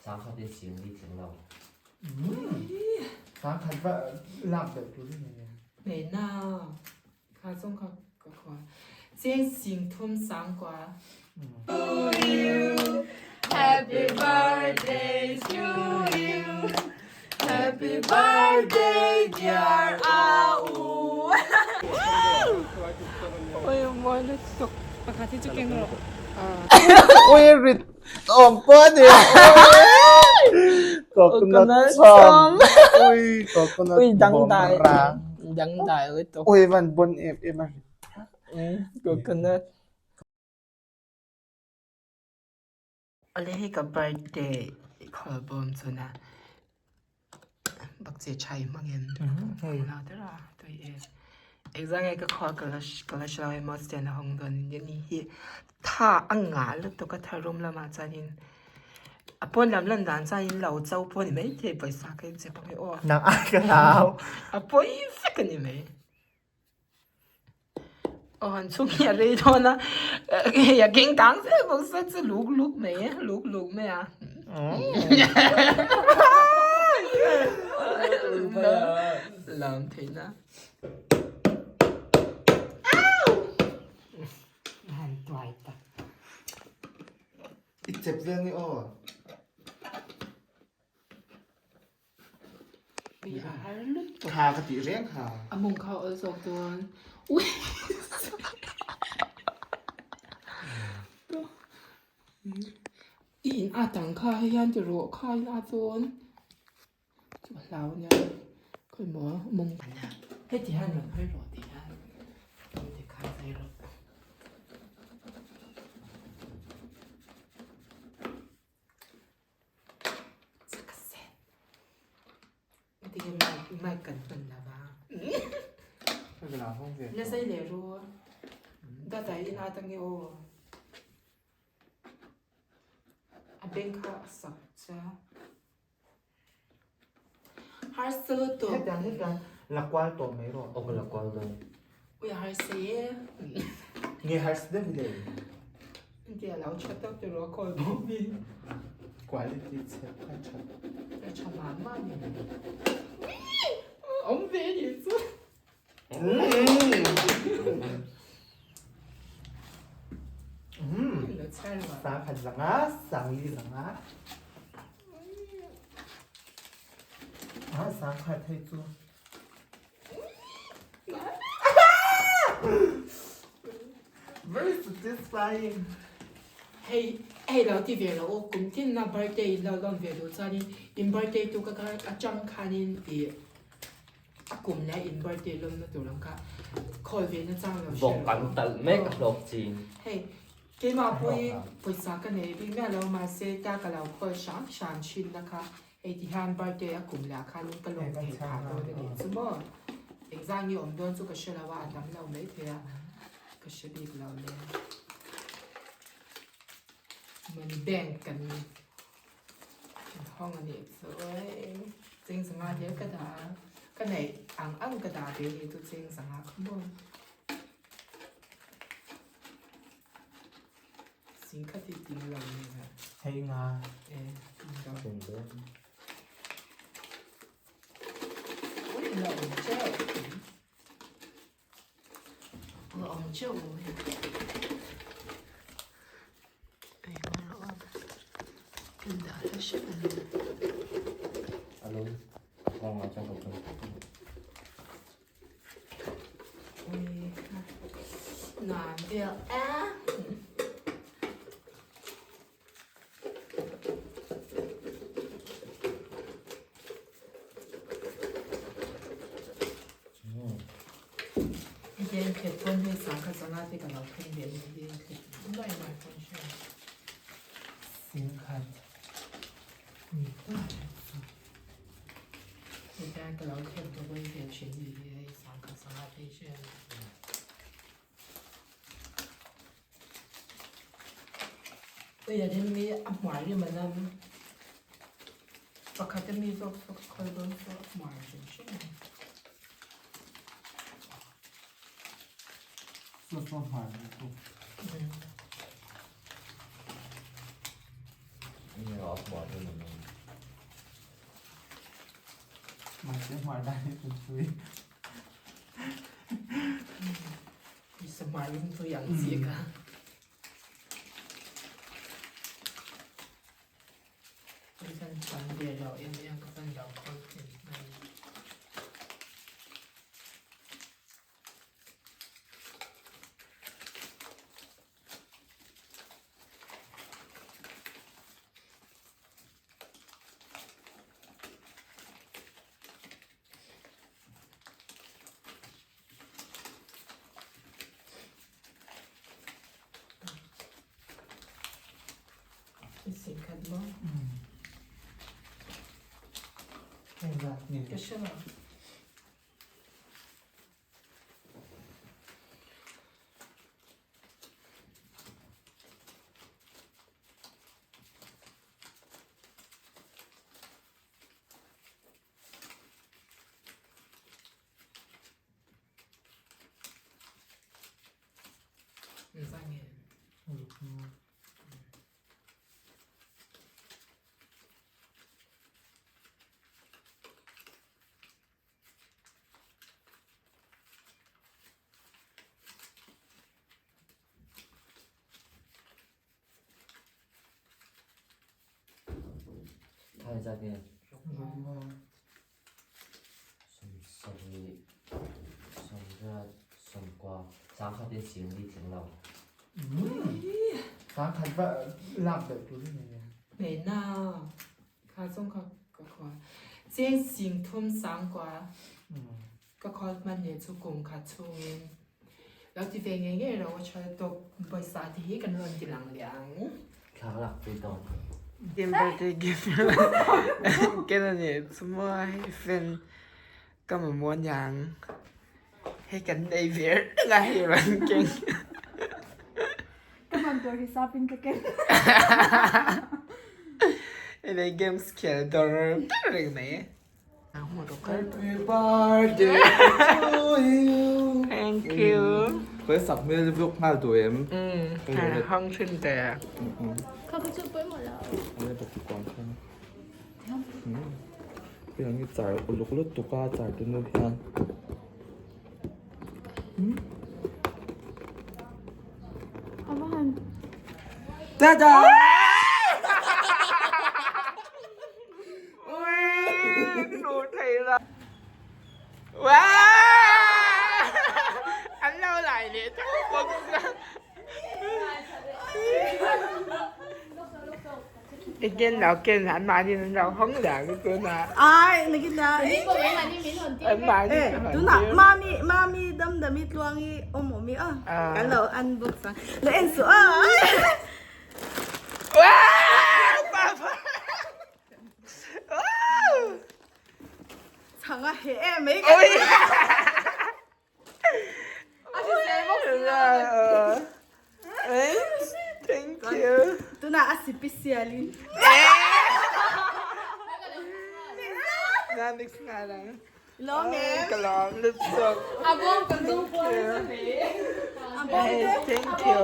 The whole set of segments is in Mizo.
Sangkhat in singli tling lo. Sangkhat va lak belh tur in nei. Nei na. Kha zong kha ka khua. Cheng sing thum sangkua. Happy birthday to you. Happy birthday dear Au. Oi mawi lutuk. Pakhat hi chu keng rawh. Ui rit awm pawh a ni. Coconut chawm. Ui coconut Ui dangdai. bawmrang. Dangdai lutuk. Ui van bon em em a rit. Coconut. Awle hei ka birthday khawlbawm chuna bakcheh tha i hmang em lo der a tui e engzah nge ka khua ka la ka la hre lo hei maw stand a hawng dawn nia ni hi tha a ngah lutuk a tharum lamah chuanin a pawn lam lan dan chuan in lo cho pawh a ni maithei pawisa ka inchep ang e aw Nang ai ka hlau a pawi vek a ni mai. Aw han chhung hi a rei dawn a hei a keng tang zel bawk se chu luk luk mai e luk luk mai a lam theihna han tuai tak I chep vel nge aw. Kha ka tih reng kha. A mawng kha a awl zawk dawn. Ui. I in at ang kha hei hian ti rawh kha in at dawn. Chu a hlau ania. Khawi maw mawng ania. Heti hian rawn hawi rawh ti hian. Ti khan zai rawh. Mic kan hman lo va. Na zei le ru. Data in a tangi o. A beng kha a sak cha. Harsa lutuk. Hetiang hetiang la kual tawh mai rawh. Aw ka la kual dawn. Ui a harsa e. Nge harsa deuh le. Entia lo tha tak te rawh a call bawk mi. Quality chhe kha tha. A tha mah mah ni mai. Awm ve ni chu. Sangkhat zanga, sangli zanga. Ah, sangkhat hei chu. Very satisfying. Hei hei lo ti ve lo aw kum tin na birthday in lo lawm ve duh chuanin in birthday tu ka kha atang khanin ih a kum leh in birthday lawmna tur ang kha khawl ve na chang lo hre Vawk an talh mek a hlawk chin. Hei keimah pawh hi pawisa ka nei bik miah lo mahse ta ka lo khawl hram hram thin na kha Hei ti hian birthday a kum leh ah khan ka lawm thei phah dawn a nih chu maw? Engzah nge awm dawn chu ka hre lo a, a tam lo mai thei a, ka hre bik lo le. Money bank kan hawng a nih chu oi, cheng zanga hlir ka dah a, ka neih ang ang ka dah ve nih chu cheng zanga kha maw? Sing kha ti ting lo ni na. Hei nga. E, ting lo. Ui, la om cheu. La om cheu. Ai, ma ro. Kan da ta shi an. Alo. Kong a chang ko. Nuam vel a. Hetiang khet pawn hei sangkhat zanga te ka lo thleng ve ni hi khet mai mai pawn hria. Singkhat. Ni ta. Hetiang ka lo thlen tawh pawn ve thin ni hi hei sangkhat sangha te hi hria. Ui a rim hi a hmuar rim a lam pakhat a mi zawk zawk khawi dawn chu a hmuar hrim hrim a ni. Saw saw hmuar lutuk. Ka call hman leh chu kum khat chhungin lo ti ve ngei ngei ro a tha tawp pawisa te hi kan rawn ti lang leh ang. Thla lak pui tawp. Game birthday gift ken a nih chu maw hei fan ka mamawh aniang hei kan nei ve reng a hei rawn keng. Ka hman tur hisap in ka ken. Hei games khel dawr dawr reng mai. Happy birthday to you. Thank you. Khoi sak hmel vlog nghal tu em. Hong thin te. Kha kha chu pawimawh lo. Ane bawk ti kuang khan. Piang hi char uluk lutuk a char tu nu hian. Ava han. Tada! An lo lai leh tho bawk a. Again lo ken an mahni an lo hawng leh ang tunah. Ai nakin na. An mahni Eh, tunah mami mami damdami tluangi awm awm i a. Kan lo unbox ang. Lo en suh a. Chhang a heh em mai ka ti. A hrisel bawk si lo ka ti. Thank you. Tunah a sipisial in. Na mix nghal ang. Lawm em. Ka lawm lutuk. A bawm kan zawng puan nasa mai. Thank you.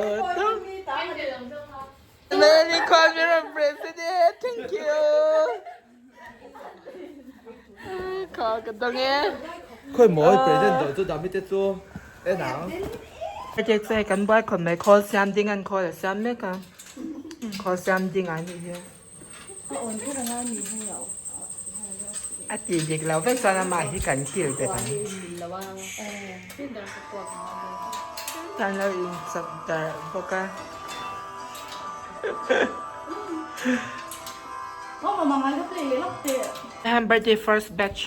Merry Christmas President. Thank you. Kha ka dang e. Khoi mawi president do chu dami te chu en ang. Heti chu hei kan buai khawp mai khawl siam ding an khawl a siam mek a khawl siam ding an nih hi. A tih dik loh vek chuan amah hi kan kil bet ang. Kan lo inchawp darh bawk a. Birthday first batch.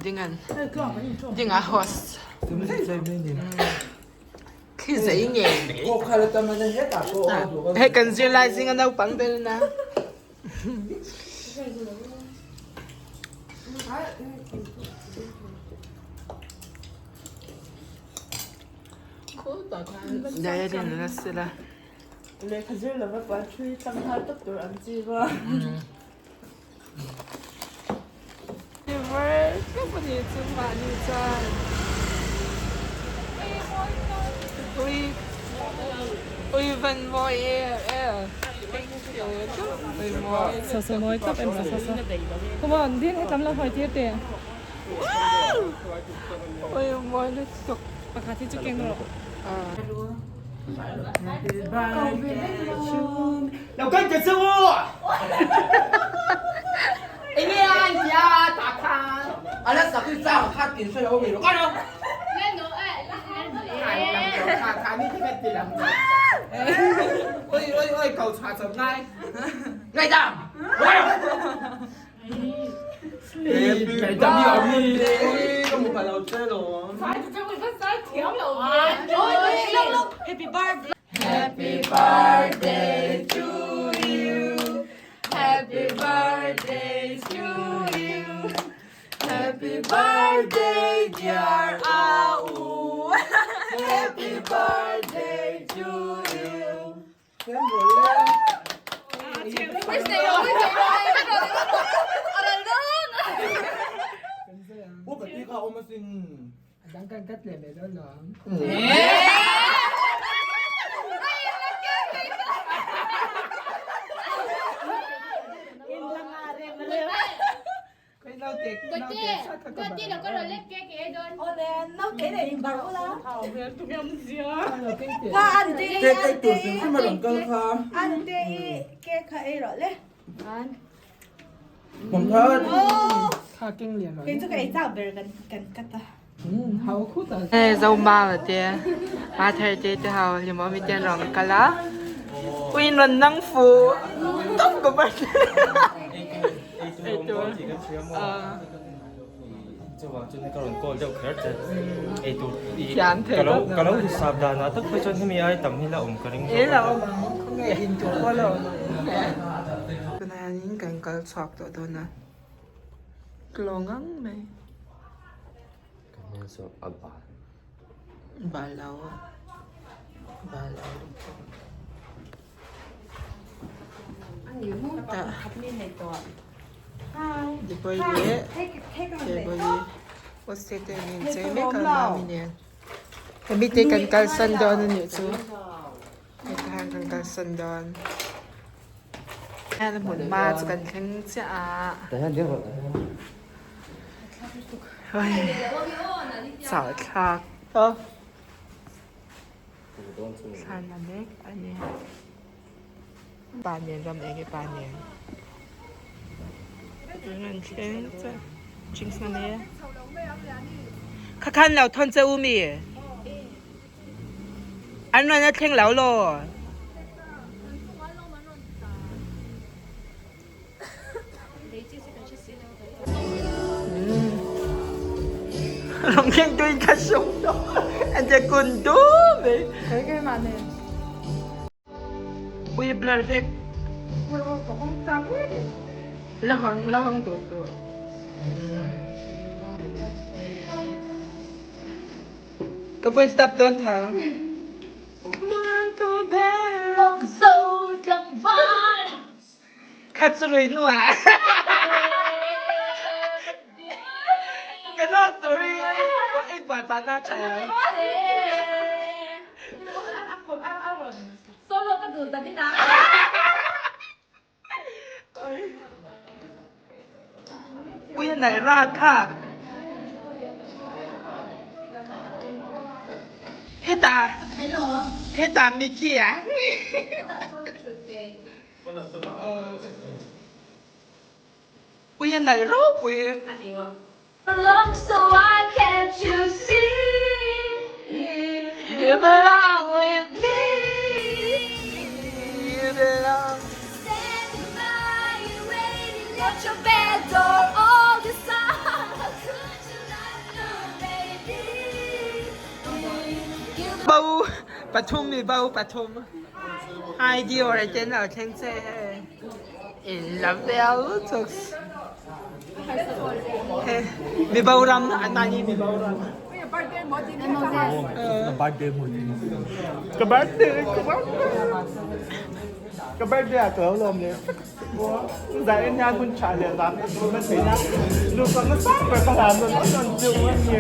Dingan dinga host. Khi zei nge mai. Hei kan zirlai zinga naupang ber na. Lehkha zir lova puan thui tlang nghal tawp tur an chi va. Ui Ui van mawi em em. Thank you. Ui mawi. So so mawi tawp em so so. Come on, din hetam lo hawi tir teh. Ui mawi lutuk. Pakhat hi chu keng rawh. Hei Zomama te Mathar te te ho hlimawmi te an rawn kal a uiin rawn nang fu tawp ka birthday eitur Chuvang chuan ka rawn call deuh kher che eitur Thiam thei tawp ka lo hisap danah tak phei chuan hemi ai tam hi la awm ka ring E la awm ang khawnge in tur pawh la awm ang tunah hianin kan kal chhuak tawh dawn a tlawng ang mai. Ka hmel chu a bal. Bal lo a bal lo lutuk. Depawih leh Tebawih Hostel te an inchei mek a mami nen hemi te kan kalsan dawn a nih chu heta hian kan kalsan dawn hian hmun hma chu kan thleng chiah a. Chau thlak tawp thlan la mek a ni pa nen ram eng nge pa nen an thleng chiah kha khan lo thawn che u mi an rawn a thleng lo law. Lawng tui ka sung to an te kun tu me Ui blur vek La hang la hang tu tu Ka pun stop don thang Khat sarui hnuah ka love story ei puan pa na ṭha. Solo ka duh ta ding ah. Ui a naih rat kha. Heta heta Mickey ah. Ui a naih ropui. Look so why can't you see You belong with me. You belong. Standing by you waiting at your bed door all this time. How could you not know, baby? You Bo pathum mi bo pathum. Hi Dior a ten lo thleng che hei. In la vel lutuk. He mi bo ram an mahni mi bo ram. Ka birthday ka birthday ka birthday ah ka lo lawm leh zai en hian hun tha leh zan ka thei na duhsak na sang ber ka hlan dawn dawn chu a ni.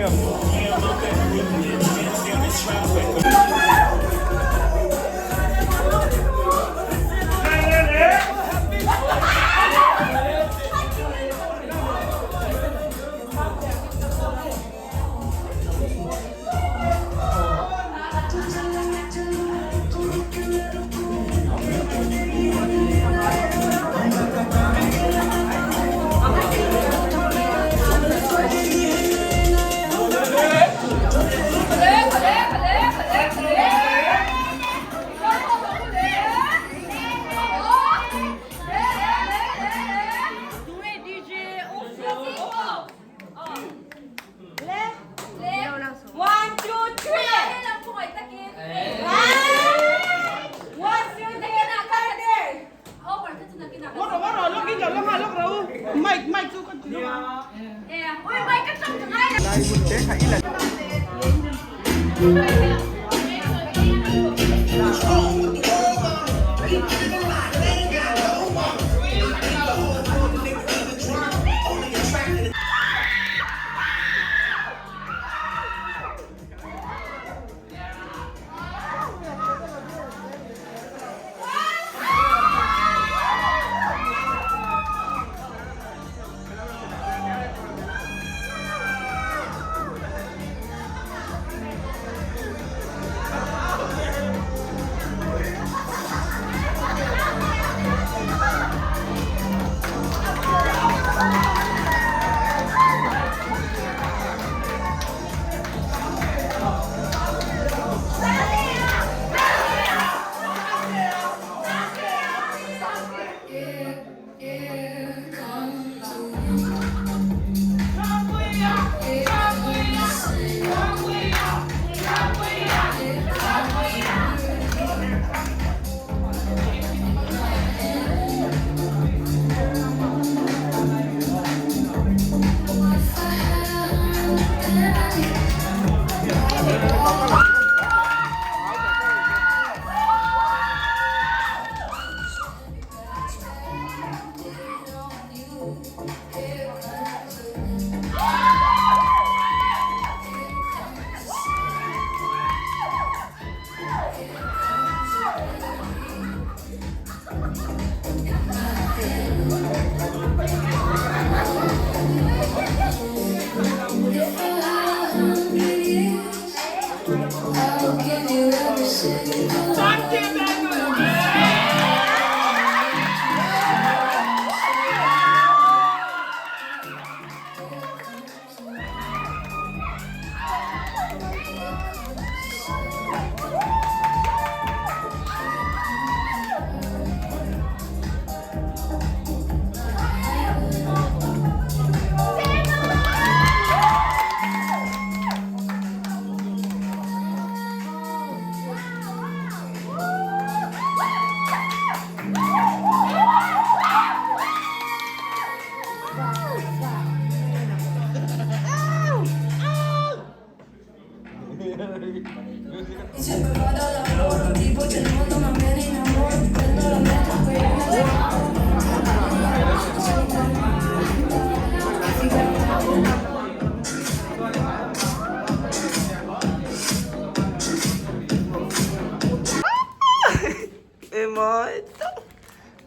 Ui mawi tak.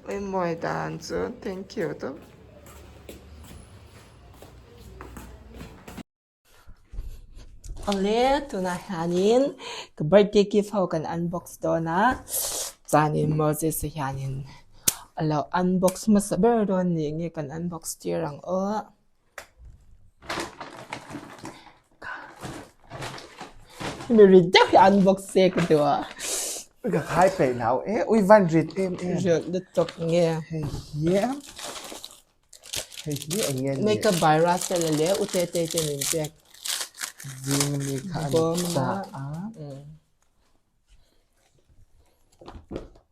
Ui mawi dan chu thank you tawp. Awle tunah hianin ka birthday gift ho kan unbox dawn a chuanin Moses a hianin a lo unbox hmasa ber dawn nih nge kan unbox tir ang aw. Hemi rit deuh hi unbox se ka duh a. Ka khai peih lo e ui van rit em em. Rit lutuk nge. Hei hi hei hi eng nge ni. Makeup by Russell a leh u Tetei te min pek. Zing mi kha an ta a.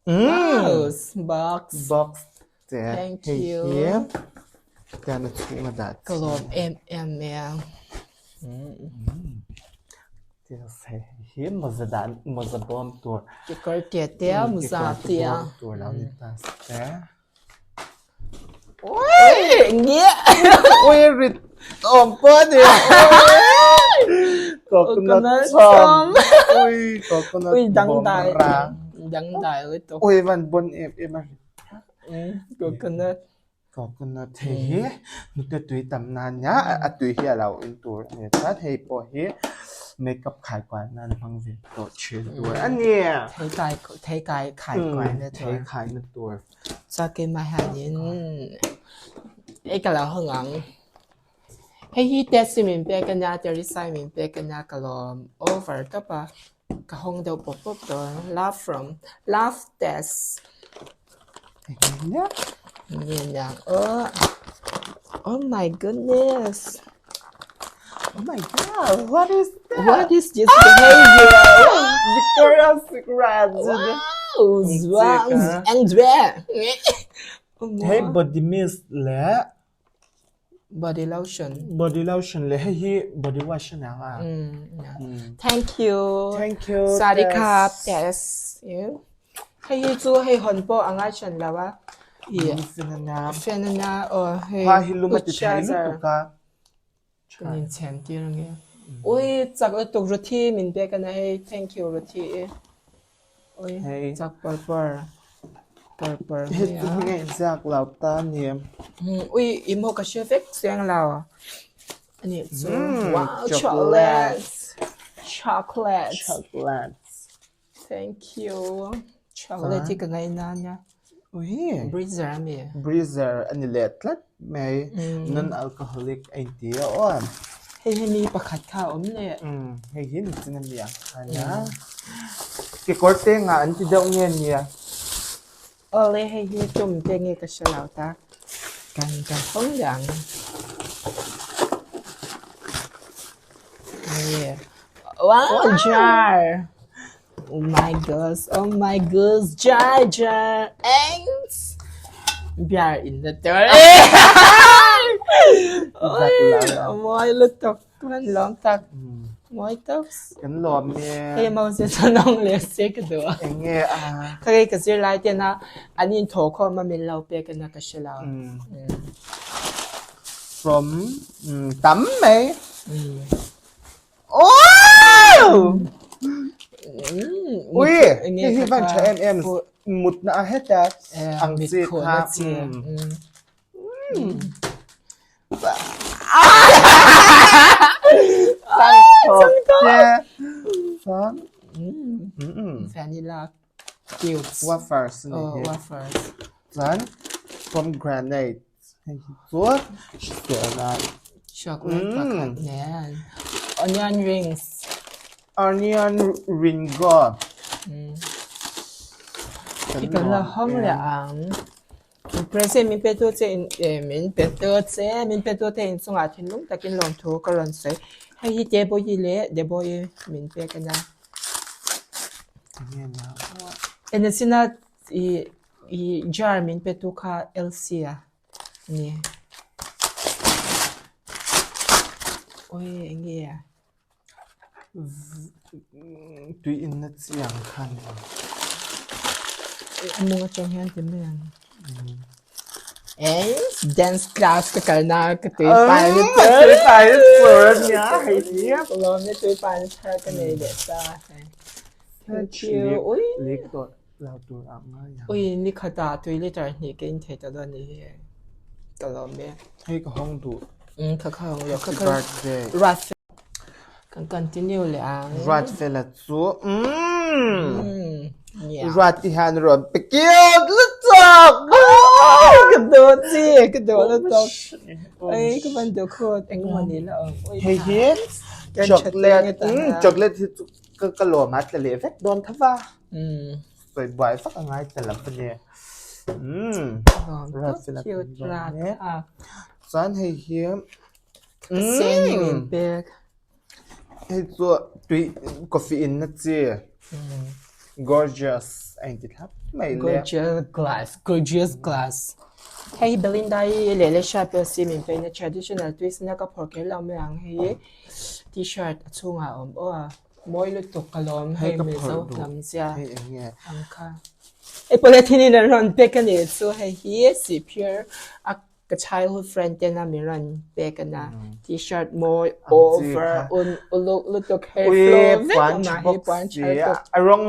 Wow, box. Box te. Thank Hei you. hi tian a chhung a dah Ka lawm em em mai a. Tiang hei hi mawza dah mawza bawm tur. Kekawr te te a mawza te a. Kekawr te bawm tur lo ni ta se. Ui rit awm pawh a ni. Coconut chawm. Ui coconut bawmrang. Dangdai lutuk. Ui van bon em em a. Coconut. Coconut hei hi hnute tui tam nan nia a tui hi a lo in tur a ni chuan hei pawh hi makeup khai kual nan hmang ve tawh thin tur a ni. Thei kai thei kai khai kual na tur. Thei khai na tur. Chuan keimah hianin ei ka lo hawng ang. Hei hi test hi min pek a nia, Teresa hi min pek a nia ka lawm over tawp a, ka hawng deuh pawp pawp tawh ang. Love from love test. Nge niang aw. Oh my goodness. Oh my god, what is that? What is this behavior? Victoria's Secret. Wow, wow, Andre. Hei body mist leh Body lotion. Body lotion leh hei hi body wash a niang a. Thank you. Thank you. Sari khap test. Hei hi chu hei hawn pawh a ngai hran lo a. Fan a nia. Fan a nia aw hei. Khua hi lum a ti thei lutuk a. Kan inchhem tir ang e. Ui chak lutuk Ruthi min pek a nia hei thank you Ruthi i. Ui chak par par par par Hei chu hming a inziak lo ta a ni. Ui i maw ka hre vek chiang lo. Ani chu wow chocolate chocolate chocolate. Thank you. Chocolate hi ka ngaina nia. Ui. Breezer a mi. Breezer a ni leh tlat mai. Non alcoholic a inti a aw. Hei hi mi pakhat kha a awm leh. Hei hi ni chin a mi ang kha nia. Kekawr te ngah an ti deuh nge nia. Awle hei hi tum te nge ka hre lo ta. Kan kan hawng leh ang. Nge. Wow, jar. Oh my gosh, oh my gosh, jar jar. Thanks. Biar in the tur. Oi, mawi lutuk. Kan lawm tak. Mawi tak. Kan lawm e. Hei Moses a nong le se ka duh a. Eng nge a? Ka kei ka zir lai ten a an in thaw khawm a min lo pek a na ka hre lo. From tam mai. Oh! Ui, hei hi van tha em em mutna a heta ang chi kha. Vanilla cubes. Wafers ni Oh, hi. wafers. Chuan pomegranate hei hi chu hrisel a. Chocolate pakhat nen. Onion rings. Onion ringo. Hi kan la hawng leh ang. President min pe tu che in eh min pe tu che min pe tu te inchungah thinlung takin lawmthu ka rawn sawi. Hei hi Teboyi leh Deboyi min pek a nia. Enasina ih ih jar min pe tu kha Elsie a ni. Awi eng nge a? Tui in na chiang kha ni. A mung atang hian ti mai ang. Eh, dance class ka kal na ka tui pai na tur. Tui pai na tur a nia hei hi. Ka lawm na tui pai na thar ka nei leh ta. Thank you. Ui. Lek tawh. lo tur ah ngai ang. Ui ni khatah tui liter hnih ka in thei ta dawn ni hi ka lawm e. Hei ka hawng duh. Um kha kha hawng rawh. Happy birthday. Ruat kan continue leh ang. Ruat fela chu umm. Nia. Ruat ti hian rawn pe cute lutuk. Ka duh chi ka duh lutuk. Ei ka van duh khut engemaw ni la awm. Hei hi chocolate chocolate hi chu ka ka lawm a tla leh vek dawn tho va. Sawi buai vak a ngai ta lo a ni. Umm Ruat fela Cute rat kha. Chuan hei hi Ka sen in in pek. Hei chu tui coffee in na chi gorgeous a inti thlap mai le. Gorgeous glass gorgeous glass. Hei Belinda i leh leh hriat pawh si min peina traditional twist na ka phawrh kher lo mai ang hei t-shirt a chhungah a awm aw a mawi lutuk ka lawm hei Mizo hnam zia ang kha. Hei polythene in an rawn pack a nih chu hei hi sihphir a Ka childhood friend ten a min rawn pek a na t-shirt mawi over un uluk lutuk her flow vek a mah hi puan tha tuk. A rawng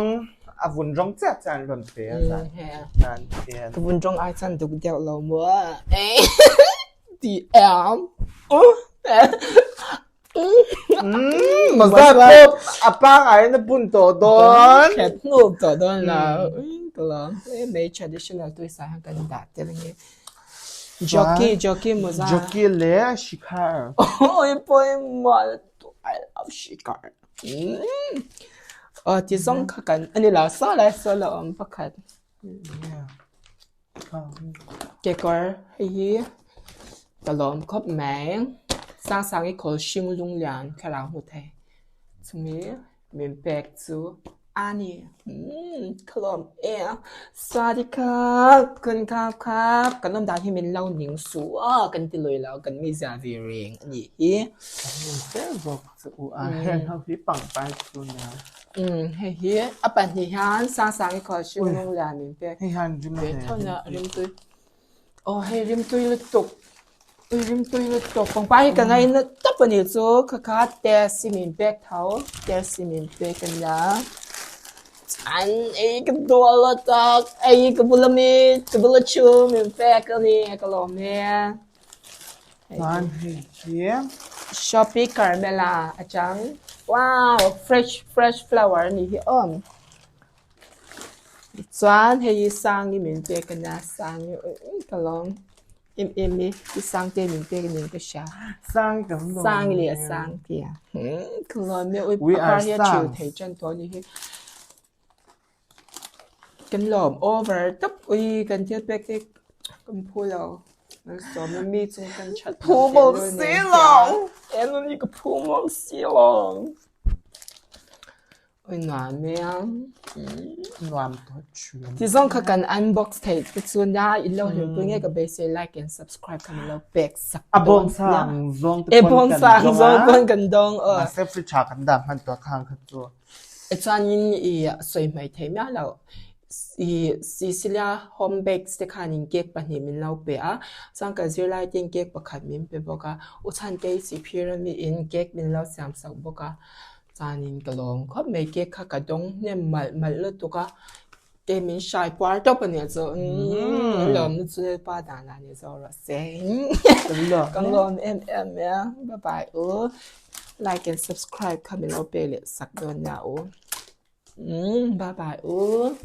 a vun rawng chiah chiah an rawn pe a zan hian. Ka vun rawng ai chuan duk deuh lo maw DM. Maza pawh a pangai na bun tawh dawn. Khet hnup tawh dawn lo. Ka lawm hle mai traditional tuisa hian kan dah tel nge. Jockey, jockey maza. Jockey leh shikhar. Oi pawimawh lutuk I love shikhar. Aw ti zawng kha kan ani lo saw lai saw lo awm pakhat. Kekawr hei hi ka lawm khawp mai Sangsang i khawl hring lung lian thlarau hmu thei chumi min pek chu a ni ka lawm em Swadika kan khap khap kan awm dan hi min lo ning suh a kan ti lui lo kan mizia ve reng a nih hi. Umm hei hi a pahnih hian Sangsang i khawl hring lung lian min pek ve tho na rimtui aw hei rimtui lutuk ui rimtui lutuk pangpar hi ka ngaina tawp a ni chu kha kha test hi min pek tho test hi min pek a nia an ei ka duh lutuk ei ka bula mi ka bula thu min pek a ni ka lawm e. Chuan hei hi Shopee Carmela atang wow fresh fresh flower a nih hi awm chuan hei hi sangi min pek a nia sangi ka lawm em em i i sangte min pek niin ka hria sangi leh sangtea ka lawm e We a are par hi a thil sangs. thei tan tawh a nih hi. Kan lawm over tawp ui kan thil pek te kan phu lo sawm a mi chung kan that Phu mawlh si lo. En ni ka phu mawlh si lo ui nuam e Nuam tawh thin. Ti zawng kha kan unbox thei te chu nia in lo hlim pui nge ka beisei like and subscribe kha min lo pek sak A bawng sang zawng te E pawn bawng kan sang dawng zawng a. pawn kan dawng aw. Mahse fridge ah kan dah hman tawh khang kha chu. Chuanin i sawi hmai thei miah lo. I Sicilia home bakes te khanin cake pahnih min lo pe a, chuan ka zirlai ten cake pakhat min pe bawk a, U Chhantei Sihphir ami in cake min lo siam sak bawk a, chuanin ka lawm khawp mai cake kha ka dawng hnem malh malh lutuk a, ke min hrai puar tawp a nia chu umm lawm na chu Lalpa dan ah ni zawk rawh se ka lawm em em e bye bye u like and subscribe kha min lo pe leh sak dawn nia u umm bye bye u.